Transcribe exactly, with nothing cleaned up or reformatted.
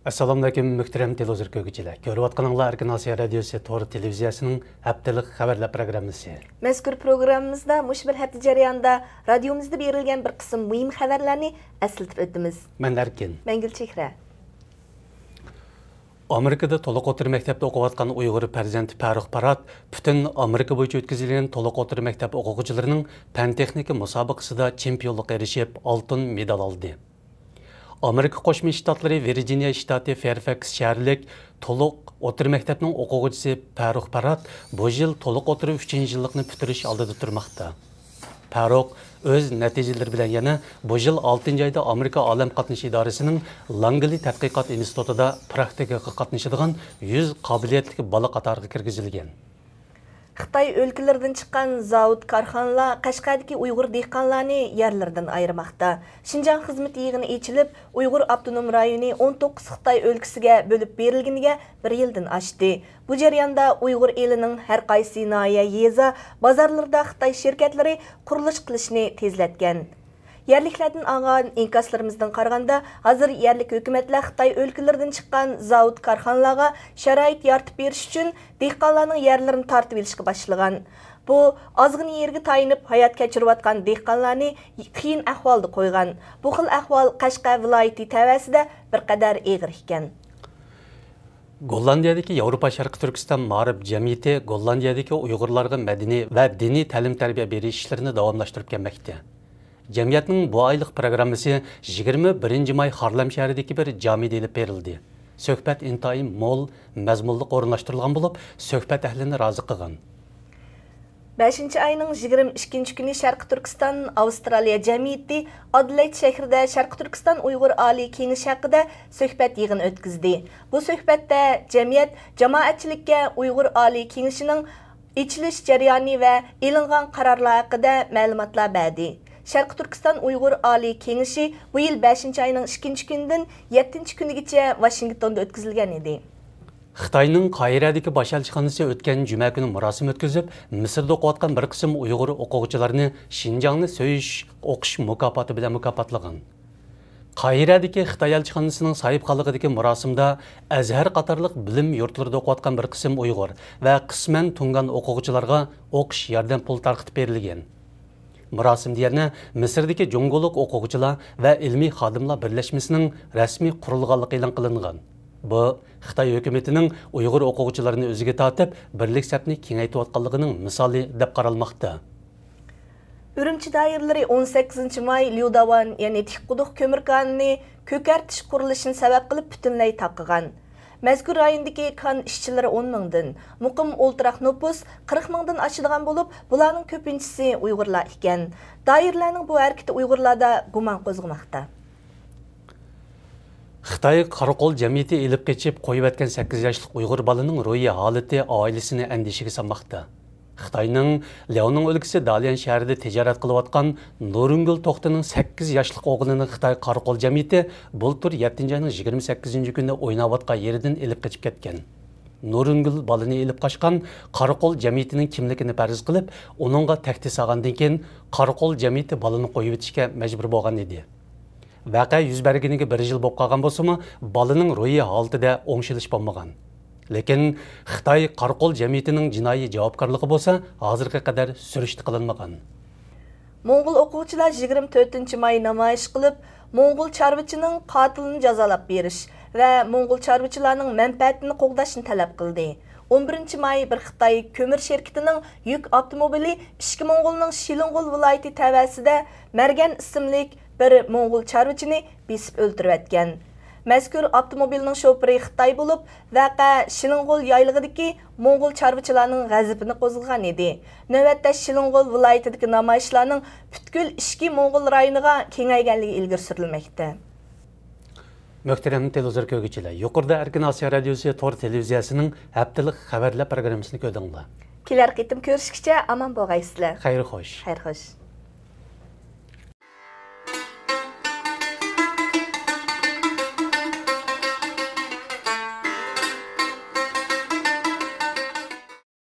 ئەسسالامۇئەلەيكۇم، مۆھتەرەم تېلېۋىزور كۆرگۈچىلەر. كۆرۈۋاتقىنىڭلار ئەركىن ئاسىيا رادىيوسى تور تېلېۋىزىيەسىنىڭ ھەپتىلىك خەۋەرلەر پروگراممىسى. مەزكۇر پروگراممىمىزدا مۇشۇ بىر ھەپتە جەريانىدا رادىيومىزدا بېرىلگەن بىر قىسىم مۇھىم خەۋەرلەرنى ئەسلىتىپ ئۆتىمىز. مەن ئەركىن. مەن گۈلچېھرە. ئامېرىكىدا تولۇق ئوتتۇرا مەكتەپتە ئوقۇۋاتقان ئۇيغۇر پەرزەنتى پەرۇق پارات پۈتۈن ئامېرىكا بويىچە ئۆتكۈزۈلگەن تولۇق ئوتتۇرا مەكتەپ ئوقۇغۇچىلىرىنىڭ پەن-تېخنىكا مۇسابىقىسىدا چېمپىيونلۇققا ئېرىشىپ، ئالتۇن مېدال ئالدى. ئامېرىكا قوشما شتاتلىرى ۋىرجىنىيە شتاتى فېرفەكس شەھەرلىك تولۇق ئوتتۇرا مەكتەپنىڭ ئوقۇغۇچىسى پەرۇق پارات بۇ يىل تولۇق ئوتتۇرا ئۈچىنچى يىللىقنى پۈتتۈرۈش ئالدىدا تۇرماقتا. پەرۇق ئۆز نەتىجىلىرى بىلەن يەنە بۇ يىل ئالتىنچى ئايدا ئامېرىكا ئالەم قاتنىشى ئىدارىسىنىڭ لانگلى تەتقىقات ئىنستىتۇتىدا پراكتىكىغا قاتنىشىدىغان يۈز قابىلىيەتلىك بالا قاتارىغا كىرگۈزۈلگەن. خىتاي ئۆلكىلىرىدىن چىققان زاۋۇت، كارخانىلار قەشقەردىكى ئۇيغۇر دېھقانلارنى يەرلىرىدىن ئايرىماقتا. شىنجاڭ خىزمىتى يىغىنى ئېچىلىپ، ئۇيغۇر ئاپتونوم رايونى ئون توققۇز خىتاي ئۆلكىسىگە بۆلۈپ بېرىلگىنىگە بىر يىلدىن ئاشتى. بۇ جەرياندا ئۇيغۇر ئېلىنىڭ ھەر قايسى ناھىيە، يېزا، بازارلىرىدا خىتاي شىركەتلىرى قۇرۇلۇش قىلىشنى تېزلەتكەن. يەرلىكلەردىن ئالغان ئىنكاسلىرىمىزدىن قارىغاندا، ھازىر يەرلىك ھۆكۈمەتلەر خىتاي ئۆلكىلىرىدىن چىققان زاۋۇت، كارخانىلارغا شارائىت يارىتىپ بېرىش ئۈچۈن دېھقانلارنىڭ يەرلىرىنى تارتىۋېلىشقا باشلىغان. بۇ ئازغىنە يەرگە تايىنىپ ھايات كەچۈرۈۋاتقان دېھقانلارنى قىيىن ئەھۋالدا قويغان. بۇ خىل ئەھۋال قەشقەر ۋىلايىتى تەۋەسىدە بىر قەدەر ئېغىر ئىكەن. گوللاندىيەدىكى ياۋروپا شەرقىي تۈركىستان مائارىپ جەمئىيىتى گوللاندىيەدىكى ئۇيغۇرلارغا مەدەنىي ۋە دىنىي تەلىم-تەربىيە بېرىش ئىشلىرىنى داۋاملاشتۇرۇپ كەلمەكتە. جەمئىيەتنىڭ بۇ ئايلىق پروگراممىسى يىگىرمە بىرىنچى ماي خارلەم شەھىرىدىكى بىر جامىدە ئېلىپ بېرىلدى. سۆھبەت ئىنتايىن مول، مەزمۇنلۇق ئورۇنلاشتۇرۇلغان بولۇپ، سۆھبەت ئەھلىنى رازى قىلغان. بەشىنچى ئاينىڭ يىگىرمە ئىككىنچى كۈنى شەرقىي تۈركىستان ئاۋسترالىيە جەمئىيىتى ئادېلېيد شەھىرىدە شەرقىي تۈركىستان ئۇيغۇر ئالىي كېڭىشى ھەققىدە سۆھبەت يىغىنى ئۆتكۈزدى. بۇ سۆھبەتتە جەمئىيەت جامائەتچىلىككە ئۇيغۇر ئالىي كېڭىشىنىڭ ئېچىلىش جەريانى ۋە ئېلىنغان قارارلار ھەققىدە مەلۇماتلار بەردى. شەرقىي تۈركىستان ئۇيغۇر ئالىي كېڭىشى بۇ يىل بەشىنچى ئاينىڭ ئىككىنچى كۈنىدىن يەتتىنچى كۈنىگىچە ۋاشىنگتوندا ئۆتكۈزۈلگەن ئىدى. خىتاينىڭ قاھىرەدىكى باش ئەلچىخانىسى ئۆتكەن جۈمە كۈنى مۇراسىم ئۆتكۈزۈپ، مىسىردا ئوقۇۋاتقان بىر قىسىم ئۇيغۇر ئوقۇغۇچىلارنى شىنجاڭنى سۆيۈش ئوقۇش مۇكاپاتى بىلەن مۇكاپاتلىغان. قاھىرەدىكى خىتاي ئەلچىخانىسىنىڭ ساھىبخانلىقىدىكى مۇراسىمدا ئەزھەر قاتارلىق بىلىم يۇرتلىرىدا ئوقۇۋاتقان بىر قىسىم ئۇيغۇر ۋە قىسمەن تۇڭگان ئوقۇغۇچىلارغا ئوقۇش ياردەم پۇلى تارقىتىپ بېرىلگەن. مۇراسىمدا يەنە مىسىردىكى جۇڭگولۇق ئوقۇغۇچىلار ۋە ئىلمىي خادىملار بىرلەشمىسىنىڭ رەسمىي قۇرۇلغانلىقى ئېلان قىلىنغان. بۇ خىتاي ھۆكۈمىتىنىڭ ئۇيغۇر ئوقۇغۇچىلىرىنى ئۆزىگە تارتىپ، بىرلىك سەپنى كېڭەيتىۋاتقانلىقىنىڭ مىسالى دەپ قارالماقتا. ئۈرۈمچى دائىرىلىرى ئون سەككىزىنچى ماي ليۇداۋان، يەنى تىكقۇدۇق كۆمۈر كانىنى كۆكەرتىش قۇرۇلۇشىنى سەۋەب قىلىپ پۈتۈنلەي تاقىغان. مەزكۇر رايوندىكى كان ئىشچىلىرى ئون مىڭدىن، مۇقىم ئولتۇراق نوپۇس قىرىق مىڭدىن ئاشىدىغان بولۇپ، بۇلارنىڭ كۆپىنچىسى ئۇيغۇرلار ئىكەن. دائىرىلەرنىڭ بۇ ھەرىكىتى ئۇيغۇرلاردا گۇمان قوزغىماقتا. خىتاي قاراقول جەمئىيىتى ئېلىپ قېچىپ قويۇۋەتكەن سەككىز ياشلىق ئۇيغۇر بالىنىڭ روھىي ھالىتى ئائىلىسىنى ئەندىشىگە سالماقتا. خىتاينىڭ لياۋنىڭ ئۆلكىسى داليەن شەھىرىدە تىجارەت قىلىۋاتقان نۇرۇنگۈل توختىنىڭ سەككىز ياشلىق ئوغلىنى خىتاي قاراقول جەمئىيىتى بۇلتۇر يەتتىنچى ئاينىڭ يىگىرمە سەككىزىنچى كۈنى ئويناۋاتقان يېرىدىن ئېلىپ قېچىپ كەتكەن. نۇرۇنگۈل بالىنى ئېلىپ قاچقان قاراقول جەمئىيىتىنىڭ كىملىكىنى پەرەز قىلىپ، ئۇنىڭغا تەھدىت سالغاندىن كېيىن، قاراقول جەمئىيىتى بالىنى قويۇۋېتىشكە مەجبۇر بولغان ئىدى. ۋەقە يۈز بەرگىنىگە بىر يىل بولۇپ قالغان بولسىمۇ، بالىنىڭ روھىي ھالىتىدە ئوڭشىلىش بولمىغان. لېكىن خىتاي قاراقول جەمئىيىتىنىڭ جىنايى جاۋابكارلىقى بولسا ھازىرغا قەدەر سۈرۈشتە قىلىنمىغان. موڭغۇل ئوقۇغۇچىلار يىگىرمە تۆتىنچى ماي نامايىش قىلىپ، موڭغۇل چارۋىچىنىڭ قاتىلىنى جازالاپ بېرىش ۋە موڭغۇل چارۋىچىلارنىڭ مەنپەئەتىنى قوغداشنى تەلەپ قىلدى. ئون بىرىنچى ماي بىر خىتاي كۆمۈر شىركىتىنىڭ يۈك ئاپتوموبىلى ئىچكى موڭغۇلنىڭ شىلىنغول ۋىلايىتى تەۋەسىدە مەرگەن ئىسىملىك بىر موڭغۇل چارۋىچىنى بېسىپ ئۆلتۈرۈۋەتكەن. مەزكۇر ئاپتوموبىلنىڭ شوپۇرى خىتاي بولۇپ، ۋەقە شىلىنغول يايلىقىدىكى موڭغۇل چارۋىچىلارنىڭ غەزىپىنى قوزغىغان ئىدى. نۆۋەتتە شىلىنغول ۋىلايىتىدىكى نامايىشلارنىڭ پۈتكۈل ئىچكى موڭغۇل رايونىغا كېڭەيگەنلىكى ئىلگىرى سۈرۈلمەكتە. مۆھتەرەم تېلېۋىزور كۆرگۈچىلەر، يۇقىرىدا ئەركىن ئاسىيا رادىيوسى تور تېلېۋىزىيەسىنىڭ ھەپتىلىك خەۋەرلەر پروگراممىسىنى كۆردۈڭلار. كېلەر قېتىم كۆرۈشكىچە ئامان بولغايسىلەر. خەير خوش. خەير خوش.